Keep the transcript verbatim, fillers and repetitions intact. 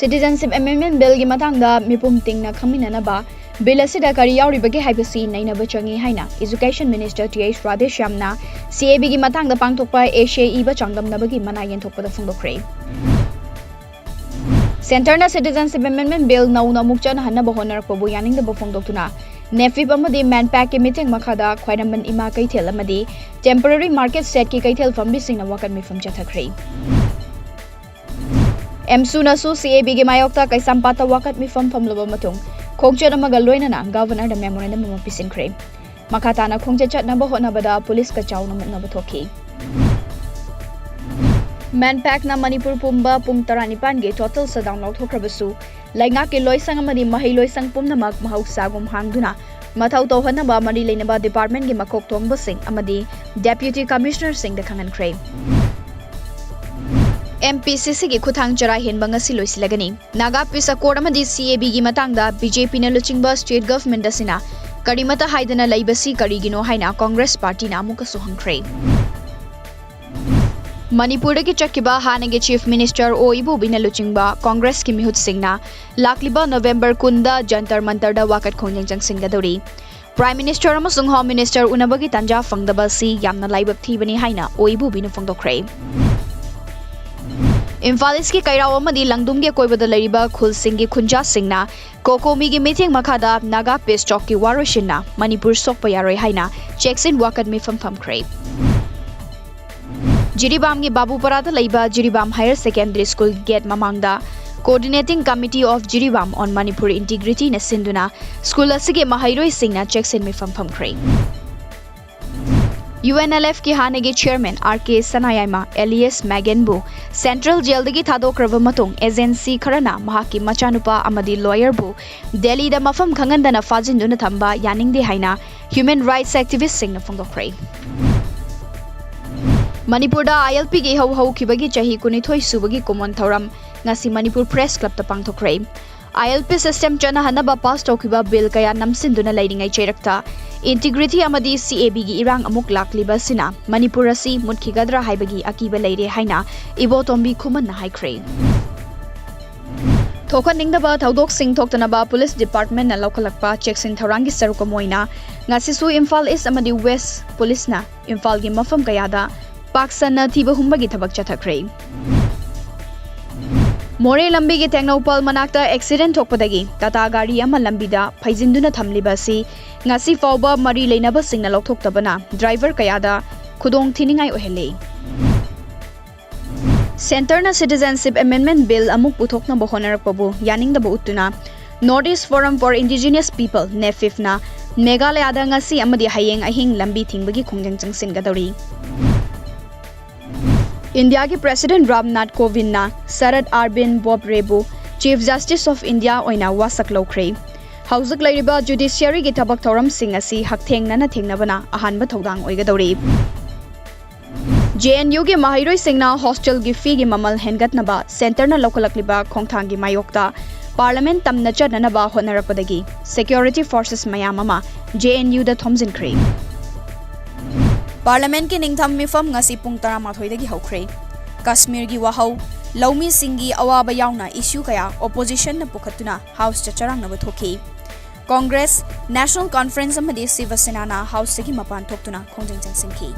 Citizenship Amendment Billꯒꯤ ꯃꯇꯥꯡꯗ ꯃꯤꯄꯨꯝ ꯇꯤꯡꯅ ꯈꯪꯃꯤꯟꯅꯅꯕ Bill ꯑꯁꯤꯗ ꯀꯔꯤ ꯌꯥꯎꯔꯤꯕꯒꯦ ꯍꯥꯏꯕꯁꯤ ꯅꯩꯅꯕ ꯆꯪꯏ ꯍꯥꯏꯅ Education Minister Th Radheshyamꯅ CABꯒꯤ ꯃꯇꯥꯡꯗ ꯄꯥꯡꯊꯣꯛꯄ ꯑꯦꯁꯦ ꯏꯕ ꯆꯥꯡꯗꯝꯅꯕꯒꯤ ꯃꯅꯥ ꯌꯦꯟꯊꯣꯛꯄꯗ ꯐꯣꯡꯗꯣꯛꯈ꯭ꯔꯦ꯫ Centreꯅ Citizenship Amendment Bill ꯅꯧꯅ ꯑꯃꯨꯛ ꯆꯠꯅꯍꯟꯅꯕ ꯍꯣꯠꯅꯔꯛꯄꯕꯨ ꯌꯥꯅꯤꯡꯗꯕ ꯐꯣꯡꯗꯣꯛꯇꯨꯅ NEFIP ꯑꯃꯗꯤ MANPACꯀꯤ ꯃꯤꯠꯌꯦꯡ ꯃꯈꯥꯗ ꯈ꯭ꯋꯥꯏꯔꯝꯕꯟ ꯏꯃꯥ ꯀꯩꯊꯦꯜ ꯑꯃꯗꯤ Temporary Market Shedꯀꯤ ꯀꯩꯊꯦꯜ ꯐꯝꯕꯤꯁꯤꯡꯅ ꯋꯥꯀꯠ ꯃꯤꯐꯝ ꯆꯠꯊꯈ꯭ꯔꯦ꯫ AMSUꯅꯁꯨ CABꯒꯤ ꯃꯥꯌꯣꯛꯇ ꯀꯩꯁꯥꯝꯄꯥꯠꯇ ꯋꯥꯀꯠ ꯃꯤꯐꯝ ꯐꯝꯂꯕ ꯃꯇꯨꯡ ꯈꯣꯡꯆꯠ ꯑꯃꯒ ꯂꯣꯏꯅꯅ Governorꯗ memorandum ꯑꯃ ꯄꯤꯁꯤꯟꯈ꯭ꯔꯦ꯫ ꯃꯈꯥ ꯇꯥꯅ ꯈꯣꯡꯆꯠ ꯆꯠꯅꯕ ꯍꯣꯠꯅꯕꯗ ꯄꯨꯂꯤꯁꯀ ꯆꯥꯎꯅ ꯃꯨꯛꯅꯕ ꯊꯣꯛꯈꯤ꯫ MANPACꯅ ꯃꯅꯤꯄꯨꯔ ꯄꯨꯝꯕ ꯄꯨꯡ ꯇꯔꯥꯅꯤꯄꯥꯟꯒꯤ total shutdown ꯂꯥꯎꯊꯣꯛꯈ꯭ꯔꯕꯁꯨ, ꯂꯩꯉꯥꯛꯀꯤ ꯂꯣꯏꯁꯪ ꯑꯃꯗꯤ ꯃꯍꯩ ꯂꯣꯏꯁꯪ ꯄꯨꯝꯅꯃꯛ ꯃꯍꯧꯁꯥꯒꯨꯝ ꯍꯥꯡꯗꯨꯅ ꯃꯊꯧ ꯇꯧꯍꯟꯅꯕ ꯃꯔꯤ ꯂꯩꯅꯕ departmentꯀꯤ ꯃꯀꯣꯛ ꯊꯣꯡꯕꯁꯤꯡ ꯑꯃꯗꯤ Deputy Commissionerꯁꯤꯡꯗ ꯈꯪꯍꯟꯈ꯭ꯔꯦ꯫ MPCCꯒꯤ ꯈꯨꯠꯊꯥꯡ ꯆꯔꯥ ꯍꯦꯟꯕ ꯉꯁꯤ ꯂꯣꯏꯁꯤꯜꯂꯒꯅꯤ꯫ Naga Peace Accord ꯑꯃꯗꯤ CABꯒꯤ ꯃꯇꯥꯡꯗ BJPꯅ ꯂꯨꯆꯤꯡꯕ state government ꯑꯁꯤꯅ ꯀꯔꯤꯃꯠꯇ ꯍꯥꯏꯗꯅ ꯂꯩꯕꯁꯤ ꯀꯔꯤꯒꯤꯅꯣ ꯍꯥꯏꯅ Congress partyꯅ ꯑꯃꯨꯛꯀꯁꯨ ꯍꯪꯈ꯭ꯔꯦ꯫ ꯃꯅꯤꯄꯨꯔꯗꯒꯤ ꯆꯠꯈꯤꯕ ꯍꯥꯟꯅꯒꯤ Chief Minister ꯑꯣ ꯏꯕꯣꯕꯤꯅ ꯂꯨꯆꯤꯡꯕ Congressꯀꯤ ꯃꯤꯍꯨꯠꯁꯤꯡꯅ ꯂꯥꯛꯂꯤꯕ November ꯀꯨꯟꯗ ꯖꯟꯇꯔ ꯃꯟꯇꯔꯗ ꯋꯥꯀꯠ ꯈꯣꯡꯖꯪ ꯆꯪꯁꯤꯟꯒꯗꯧꯔꯤ꯫ Prime Minister ꯑꯃꯁꯨꯡ Home Minister ꯎꯅꯕꯒꯤ ꯇꯥꯟꯖꯥ ꯐꯪꯗꯕ ꯑꯁꯤ ꯌꯥꯝꯅ ꯂꯥꯏꯕꯛ ꯊꯤꯕꯅꯤ ꯍꯥꯏꯅ ꯑꯣ ꯏꯕꯣꯕꯤꯅ ꯐꯣꯡꯗꯣꯛꯈ꯭ꯔꯦ꯫ ꯏꯝꯐꯥꯜ ꯏꯁꯀꯤ ꯀꯩꯔꯥꯎ ꯑꯃꯗꯤ ꯂꯪꯗꯨꯝꯒꯤ ꯑꯀꯣꯏꯕꯗ ꯂꯩꯔꯤꯕ ꯈꯨꯜꯁꯤꯡꯒꯤ ꯈꯨꯟꯖꯥꯁꯤꯡꯅ COCOMIꯒꯤ ꯃꯤꯠꯌꯦꯡ ꯃꯈꯥꯗ Naga Peace Talkꯀꯤ ꯋꯥꯔꯣꯏꯁꯤꯟꯅ ꯃꯅꯤꯄꯨꯔ ꯁꯣꯛꯄ ꯌꯥꯔꯣꯏ ꯍꯥꯏꯅ ꯆꯦꯛꯁꯤꯟ ꯋꯥꯀꯠ ꯃꯤꯐꯝ ꯐꯝꯈ꯭ꯔꯦ꯫ ꯖꯤꯔꯤꯕꯥꯝꯒꯤ ꯕꯥꯕꯨꯄꯔꯥꯗ ꯂꯩꯕ Jiribam Higher Secondary School gate ꯃꯃꯥꯡꯗ Coordinating Committee of Jiribam on Manipur Integrityꯅ ꯁꯤꯟꯗꯨꯅ school ꯑꯁꯤꯒꯤ ꯃꯍꯩꯔꯣꯏꯁꯤꯡꯅ ꯆꯦꯛꯁꯤꯟ ꯃꯤꯐꯝ ꯐꯝꯈ꯭ꯔꯦ꯫ UNLFꯀꯤ ꯍꯥꯟꯅꯒꯤ chairman R K ꯁꯅꯥꯌꯥꯏꯃ alias ꯃꯦꯒꯟꯕꯨ central jailꯗꯒꯤ ꯊꯥꯗꯣꯛꯈ꯭ꯔꯕ ꯃꯇꯨꯡ agency ꯈꯔꯅ ꯃꯍꯥꯛꯀꯤ ꯃꯆꯥꯅꯨꯄꯥ ꯑꯃꯗꯤ lawyerꯕꯨ ꯗꯦꯜꯂꯤꯗ ꯃꯐꯝ ꯈꯪꯍꯟꯗꯅ ꯐꯥꯖꯤꯟꯗꯨꯅ ꯊꯝꯕ ꯌꯥꯅꯤꯡꯗꯦ ꯍꯥꯏꯅ human rights activistꯁꯤꯡꯅ ꯐꯣꯡꯗꯣꯛꯈ꯭ꯔꯦ꯫ ꯃꯅꯤꯄꯨꯔꯗ ILPꯒꯤ ꯏꯍꯧ ꯍꯧꯈꯤꯕꯒꯤ ꯆꯍꯤ ꯀꯨꯟꯅꯤꯊꯣꯏ ꯁꯨꯕꯒꯤ ꯀꯨꯝꯑꯣꯟ ꯊꯧꯔꯝ ꯉꯁꯤ Manipur Press Clubꯇ ꯄꯥꯡꯊꯣꯛꯈ꯭ꯔꯦ꯫ ILP system ꯆꯠꯅꯍꯟꯅꯕ pass ꯇꯧꯈꯤꯕ bill ꯀꯌꯥ ꯅꯝꯁꯤꯟꯗꯨꯅ ꯂꯩꯔꯤꯉꯩ ꯆꯩꯔꯛꯇ integrity ꯑꯃꯗꯤ CABꯒꯤ ꯏꯔꯥꯡ ꯑꯃꯨꯛ ꯂꯥꯛꯂꯤꯕ ꯑꯁꯤꯅ ꯃꯅꯤꯄꯨꯔ ꯑꯁꯤ ꯃꯨꯠꯈꯤꯒꯗ꯭ꯔꯥ ꯍꯥꯏꯕꯒꯤ ꯑꯀꯤꯕ ꯂꯩꯔꯦ ꯍꯥꯏꯅ ꯏꯕꯣꯇꯣꯝꯕꯤ ꯈꯨꯃꯟꯅ ꯍꯥꯏꯈ꯭ꯔꯦ꯫ ꯊꯣꯛꯍꯟꯅꯤꯡꯗꯕ ꯊꯧꯗꯣꯛꯁꯤꯡ ꯊꯣꯛꯇꯅꯕ ꯄꯨꯂꯤꯁ ꯗꯤꯄꯥꯔꯠꯃꯦꯟꯠꯅ ꯂꯧꯈꯠꯂꯛꯄ ꯆꯦꯛꯁꯤꯟ ꯊꯧꯔꯥꯡꯒꯤ ꯁꯔꯨꯛ ꯑꯃ ꯑꯣꯏꯅ ꯉꯁꯤꯁꯨ ꯏꯝꯐꯥꯜ ꯏꯁ꯭ꯠ ꯑꯃꯗꯤ ꯋꯦꯁ꯭ꯠ ꯄꯨꯂꯤꯁꯅ ꯏꯝꯐꯥꯜꯒꯤ ꯃꯐꯝ ꯀꯌꯥꯗ ꯄꯥꯛ ꯁꯟꯅ ꯊꯤꯕ ꯍꯨꯝꯕꯒꯤ ꯊꯕꯛ ꯆꯠꯊꯈ꯭ꯔꯦ꯫ ꯃꯣꯔꯦ ꯂꯝꯕꯤꯒꯤ ꯇꯦꯡꯅꯧꯄꯜ ꯃꯅꯥꯛꯇ ꯑꯦꯛꯁꯤꯗꯦꯟꯠ ꯊꯣꯛꯄꯗꯒꯤ ꯇꯥꯇꯥ ꯒꯥꯔꯤ ꯑꯃ ꯂꯝꯕꯤꯗ ꯐꯩꯖꯤꯟꯗꯨꯅ ꯊꯝꯂꯤꯕ ꯑꯁꯤ ꯉꯁꯤ ꯐꯥꯎꯕ ꯃꯔꯤ ꯂꯩꯅꯕꯁꯤꯡꯅ ꯂꯧꯊꯣꯛꯇꯕꯅ ꯗ꯭ꯔꯥꯏꯚꯔ ꯀꯌꯥꯗ ꯈꯨꯗꯣꯡ ꯊꯤꯅꯤꯡꯉꯥꯏ ꯑꯣꯏꯍꯜꯂꯦ꯫ ꯁꯦꯟꯇꯔꯅ ꯁꯤꯇꯤꯖꯦꯟꯁꯤꯞ ꯑꯦꯃꯦꯟꯗꯃꯦꯟꯠ ꯕꯤꯜ ꯑꯃꯨꯛ ꯄꯨꯊꯣꯛꯅꯕ ꯍꯣꯠꯅꯔꯛꯄꯕꯨ ꯌꯥꯅꯤꯡꯗꯕ ꯎꯠꯇꯨꯅ North East Forum for Indigenous People, ꯅꯦꯐꯤꯐꯅ ꯃꯦꯘꯥꯂꯌꯥꯗ ꯉꯁꯤ ꯑꯃꯗꯤ ꯍꯌꯦꯡ ꯑꯍꯤꯡ ꯂꯝꯕꯤ ꯊꯤꯡꯕꯒꯤ ꯈꯣꯡꯖꯪ ꯆꯪꯁꯤꯟꯒꯗꯧꯔꯤ꯫ ꯏꯟꯗꯤꯌꯥꯒꯤ president Ramnath ꯀꯣꯕꯤꯟꯗꯅ ꯁꯔꯗ ꯑꯥꯔꯕꯤꯟꯗ ꯕꯣꯕꯔꯦꯕꯨ Chief Justice of India ꯑꯣꯏꯅ ꯋꯥꯁꯛ ꯂꯧꯈ꯭ꯔꯦ꯫ ꯍꯧꯖꯤꯛ ꯂꯩꯔꯤꯕ ꯖꯨꯗꯤꯁꯤꯌꯔꯤꯒꯤ ꯊꯕꯛ ꯊꯧꯔꯝꯁꯤꯡ ꯑꯁꯤ ꯍꯛꯊꯦꯡꯅꯅ ꯊꯦꯡꯅꯕꯅ ꯑꯍꯥꯟꯕ ꯊꯧꯗꯥꯡ ꯑꯣꯏꯒꯗꯧꯔꯤ꯫ ꯖꯦ ꯑꯦꯟ ꯌꯨꯒꯤ ꯃꯍꯩꯔꯣꯏꯁꯤꯡꯅ ꯍꯣꯁꯇꯦꯜꯒꯤ ꯐꯤꯒꯤ ꯃꯃꯜ ꯍꯦꯟꯒꯠꯅꯕ ꯁꯦꯟꯇꯔꯅ ꯂꯧꯈꯠꯂꯛꯂꯤꯕ ꯈꯣꯡꯊꯥꯡꯒꯤ ꯃꯥꯌꯣꯛꯇ ꯄꯥꯔꯂꯤꯌꯥꯃꯦꯟꯠ ꯇꯝꯅ ꯆꯠꯅꯅꯕ ꯍꯣꯠꯅꯔꯛꯄꯗꯒꯤ ꯁꯦꯀ꯭ꯌꯨꯔꯤꯇꯤ ꯐꯣꯔꯁꯦꯁ ꯃꯌꯥꯝ ꯑꯃ ꯖꯦ ꯑꯦꯟ ꯌꯨꯗ ꯊꯣꯝꯖꯤꯟꯈ꯭ꯔꯦ꯫ ꯄꯥꯔꯂꯤꯌꯥꯃꯦꯟꯠꯀꯤ ꯅꯤꯡꯊꯝ ꯃꯤꯐꯝ ꯉꯁꯤ ꯄꯨꯡ ꯇꯔꯥꯃꯥꯊꯣꯏꯗꯒꯤ ꯍꯧꯈ꯭ꯔꯦ꯫ ꯀꯥꯁꯃꯤꯔꯒꯤ ꯋꯥꯍꯧ, ꯂꯧꯃꯤꯁꯤꯡꯒꯤ ꯑꯋꯥꯕ ꯌꯥꯎꯅ ꯏꯁꯨ ꯀꯌꯥ ꯑꯣꯄꯣꯖꯤꯁꯟꯅ ꯄꯨꯈꯠꯇꯨꯅ ꯍꯥꯎꯁꯇ ꯆꯔꯥꯡꯅꯕ ꯊꯣꯛꯈꯤ꯫ ꯀꯣꯡꯒ꯭ꯔꯦꯁ, ꯅꯦꯁꯅꯦꯜ ꯀꯣꯟꯐꯔꯦꯟꯁ ꯑꯃꯗꯤ ꯁꯤꯕ ꯁꯦꯅꯥꯅ ꯍꯥꯎꯁꯇꯒꯤ ꯃꯄꯥꯟ ꯊꯣꯛꯇꯨꯅ ꯈꯣꯡꯖꯪ ꯆꯪꯁꯤꯟꯈꯤ꯫